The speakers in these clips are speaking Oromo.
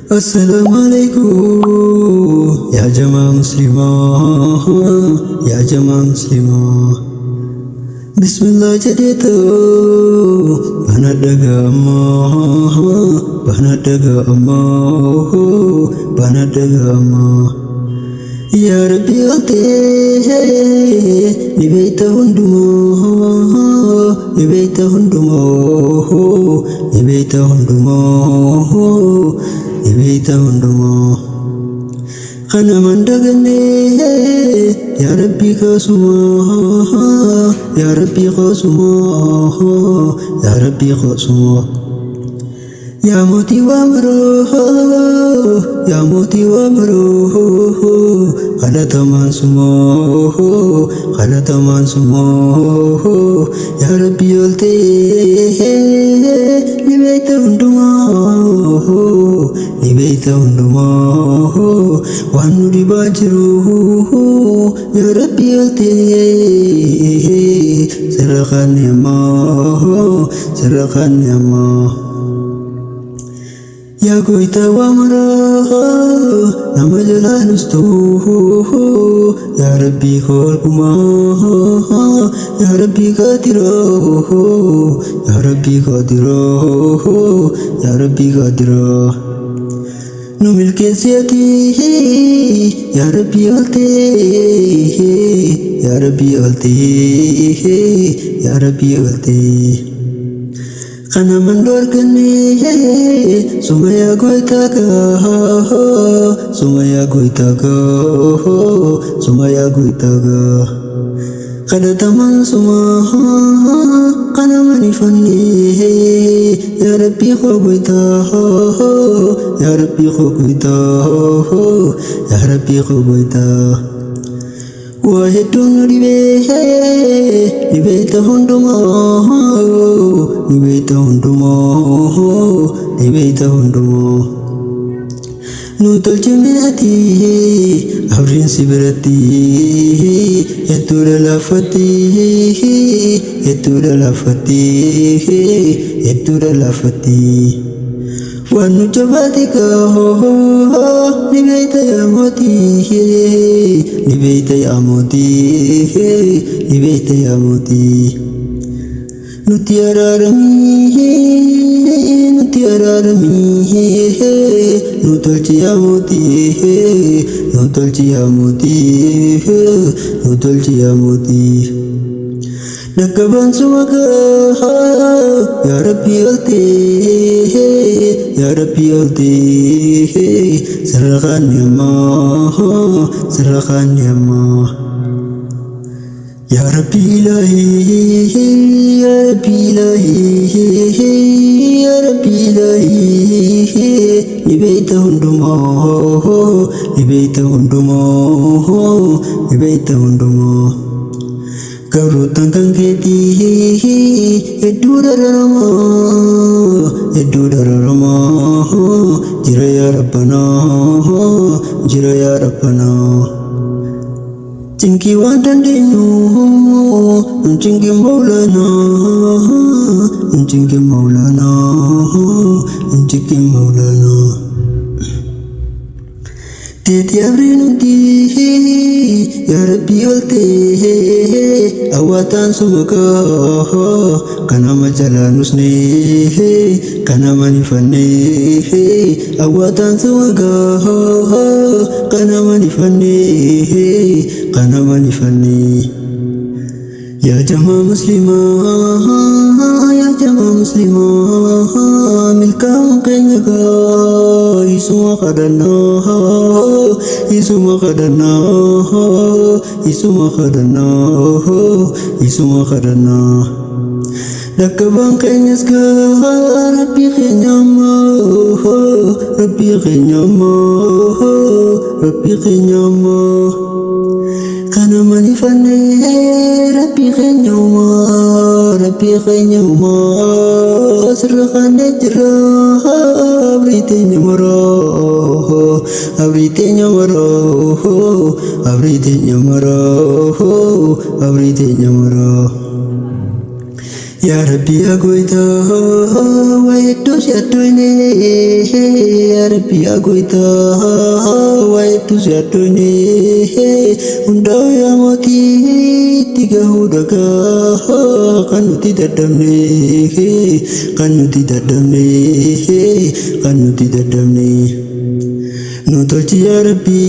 Assalaamu alaikum yaa jamaa muslimaa, yaa jamaa muslimaa. Bismillah jedheetu bana dhaga'amaa, bana dhaga'amaa, bana dhaga'amaa. Yaa Rabbi oltee ni beekta hundumaa, ni beekta hundumaa, ni beekta hundumaa, ni beekta hundumaa. Kana man dagannee, yaa Rabbi kaasumaa, yaa Rabbi kaasumaa, yaa Rabbi kaasumaa. Yaa mootii waa maroo, yaa mootii waa maroo, kadhatamaan sumoo, kadhatamaan sumoo, yaa Rabbi oltee ni beekta hundumaa, ni beekta hundumaa, waan nu dhibaa jiru, yaa Rabbi oltee sirra kaanne ammaa, sirra kaanne ammaa. Yaa goytaa waa maraa, nama jalaa nustuu, yaa Rabbii koolkumaa, yaa Rabbii qaadiroo, yaa Rabbii qaadiroo, yaa Rabbii qaadiroo. Nu milkeessi ati, yaa Rabbii oltee, yaa Rabbii oltee, yaa Rabbii oltee. Kana mandoo arganne suma, yaa goytaa gaa, suma yaa goytaa gaa, suma yaa goytaa gaa. Kadhatamaan suma, kana manifanne, yaa Rabbii koo goytaa, yaa Rabbii koo goytaa, yaa Rabbii koo goytaa. Waa hedduun nu dhibee, ni beekta hundumaa, ni beekta hundumaa, ni beekta hundumaa. Nu tolchime ati abriin si biratti hedduudha laaffatti, hedduudha laaffatti, hedduudha laaffatti. Waan nu jabaate gaa ni beekta, yaa mootii, ni beekta, yaa mootii, ni beekta, yaa mootii. Nuti araaramii, nuti araaramii, nu tolchi, yaa mootii, nu tolchi, yaa mootii, nu tolchi, yaa mootii. Dhaqqabaan suma gaa, yaa Rabbii oltee, yaa Rabbii oltee, sirra kaanne ammaa, sirra kaanne ammaa. Yaa Rabbi ilaahi, yaa Rabbi ilaahi, yaa Rabbi ilaahi, ni beekta hundumaa, ni beekta hundumaa, ni beekta hundumaa. Garootaan kan keetii hedduu dararamaa, hedduu dararamaa jira, yaa Rabbanaa, jira, yaa Rabbanaa. Cinqii waan dandeenyu nun cinqin Maulaanaa, nun cinqin Maulaanaa, nun cinqin Maulaanaa. Teeti abriin hundi, yaa Rabbii oltee, awwaataan suma gaa, kanama jalaa nusnee, kanama nifannee, awwaataan suma gaa, kanama nifannee, kanama nifannee. Yaa jamaa muslimaa, yaa jamaa muslimaa, milkaa'uun keenya gaa isuma kadhannaa, isuma kadhannaa, isuma kadhannaa, isuma kadhannaa. Dhaqqabaan keenyas gaa Rabbii keenya ammaa, Rabbii keenya ammaa, Rabbii keenya ammaa. Kana manifannee, Rabbii keenya uumaa, Rabbii keenya uumaa, sirra kaannee jirra abrii teenya maraa, abrii teenya maraa, abrii teenya maraa, abrii teenya maraa. Yaa Rabbi, yaa Goytaa, waa hedduu si addooyne, yaa Yaa Rabbi yaa goytaa waa hedduu si addoyne hundaa'u yaa mootii itti gahuu dhagaa kan nuti dadhabne kan nuti dadhabne kan nuti dadhabne. Nu tolchi yaa Rabbi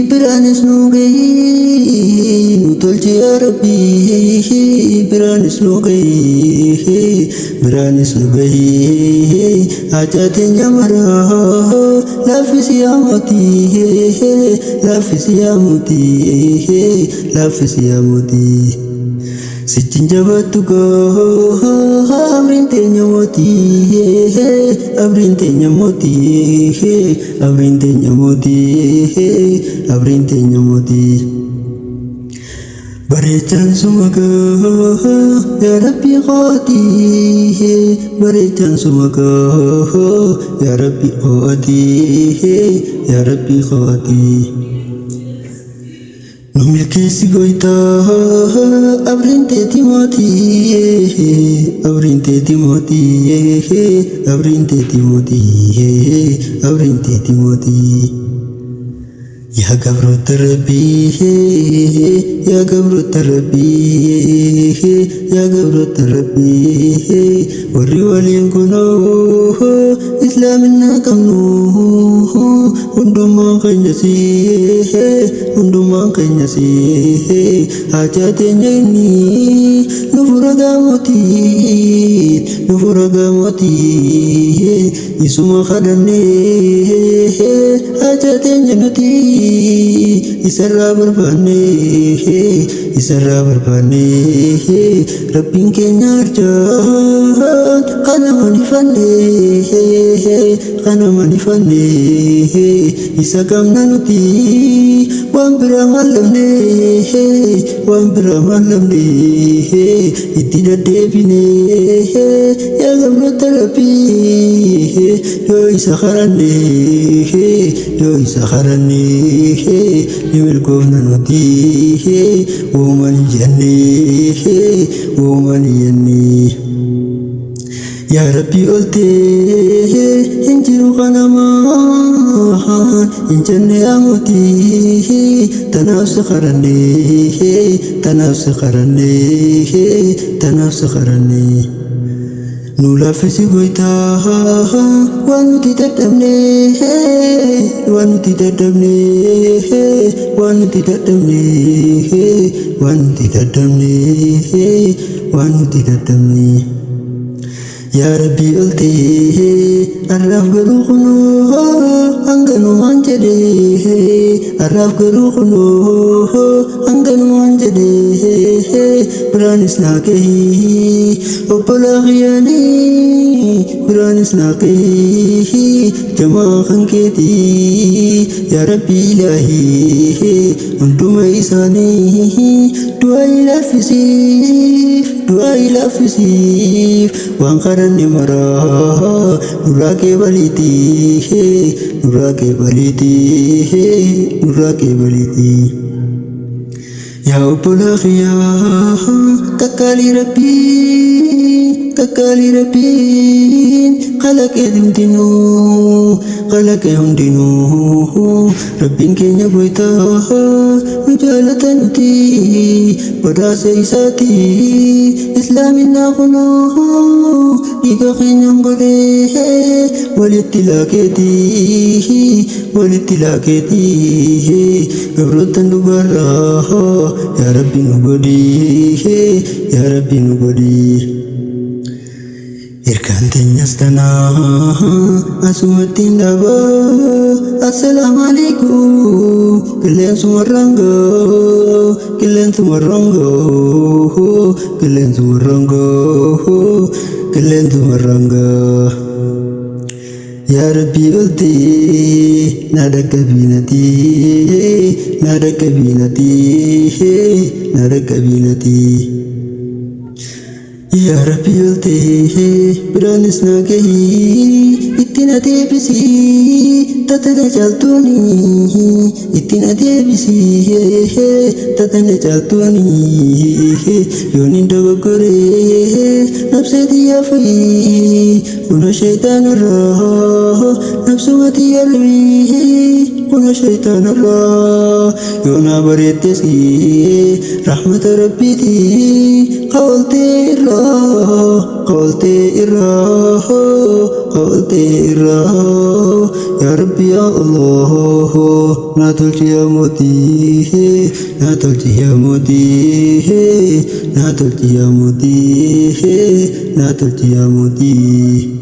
biraanis nu gahi nu tolchi yaa Rabbi biraanis nu gahi biraanis nu gahi haajaa teenya maraa laaffisi yaa mootii laaffisi yaa mootii laaffisi yaa mootii. Sichin jabaattu gaa abriin teenya mootii abriin teenya mootii abriin teenya mootii abriin teenya mootii. Bareechaan suma gaa yaa Rabbi kootii bareechaan suma gaa yaa Rabbi kootii yaa Rabbi kootii. Nu milkeessi goytaa abriin teeti mootii abriin teeti mootii abriin teeti mootii abriin teeti mootii. Yaa gabroota Rabbii yaa gabroota Rabbii yaa gabroota Rabbii warri waliin kunoo islaaminaa qabnu hundumaan keenya si hundumaan keenya si haajaa teenya inni nu fura gaamotii nu fura gaamotii isuma kadhannee haajaa teenya nuti isarraa barbaanne isarraa barbaanne Rabbiin keenya arjaan kana manifanne kana manifanne isa qabna nuti waan biraa maallamne waan biraa maallamne itti deddeebine yaa gabroota Rabbii yoo isa kadhanne yoo isa kadhanne ni milkoofna nuti uuman jenne uuman jenne. Yaa Rabbii oltee hin jiru kanamaan hin jenne yaa mootii tanaaf si kadhanne tanaaf si kadhanne tanaaf si kadhanne. Nu laaffisi goytaa waan nuti dadhabne waan nuti dadhabne waan nuti dadhabne waan nuti dadhabne waan nuti dadhabne. Yaa Rabbii oltee arraaf garuu kunoo hanganumaan jedhee arraaf garuu kunoo hanganumaan jedhee biraanis naa gahii obbolaa kiyyaanii biraanis naa gahii jamaa kan keetii yaa Rabbii ilaahii hunduma isaanii du'aa ilaaffisiif du'aa ilaaffisiif waan kadhanne maraa nurraa qeebaliitii nurraa qeebaliitii nurraa qeebaliitii. Yaa obbolaa kiyyaa qaqqaalii Rabbii qaqqaalii Rabbiin kalaqee hundinuu kalaqee hundinuu Rabbiin keenya goytaa nu jaalata nuti badhaasa isaati islaaminaa kunoo dhiiga keenyaan godhee walitti laaqeeti walitti laaqeeti gabroottan dhugaarraa yaa Rabbi nu godhi yaa Rabbi nu godhi. Ergaan teenyas tanaa asumatti hin dhaabaa assalaamu alaikum qilleensuma rangoo qilleensuma rangoo qilleensuma rangoo qilleensuma rangoo. Yaa Rabbii oltee na dhaqqabiinatii na dhaqqabiinatii na dhaqqabiinatii. Yaa Rabbi oltee biraanis na gahii itti na deebisii tatana caaltuuni itti na deebisii tatana caaltuuni yoon hin dogoggoree nabsee tiyyaa fayyii kunoo shayxaanarraa nabsuma tiyya rabii kunoo shayxaanarraa yoo naa bareettes rahmata rabbiitii qawaltee irraa qawaltee irraa qawaltee irraa yaa rabbi yaa Allah naa tolchi yaa mootii naa tolchi yaa mootii naa tolchi yaa mootii naa tolchi yaa mootii.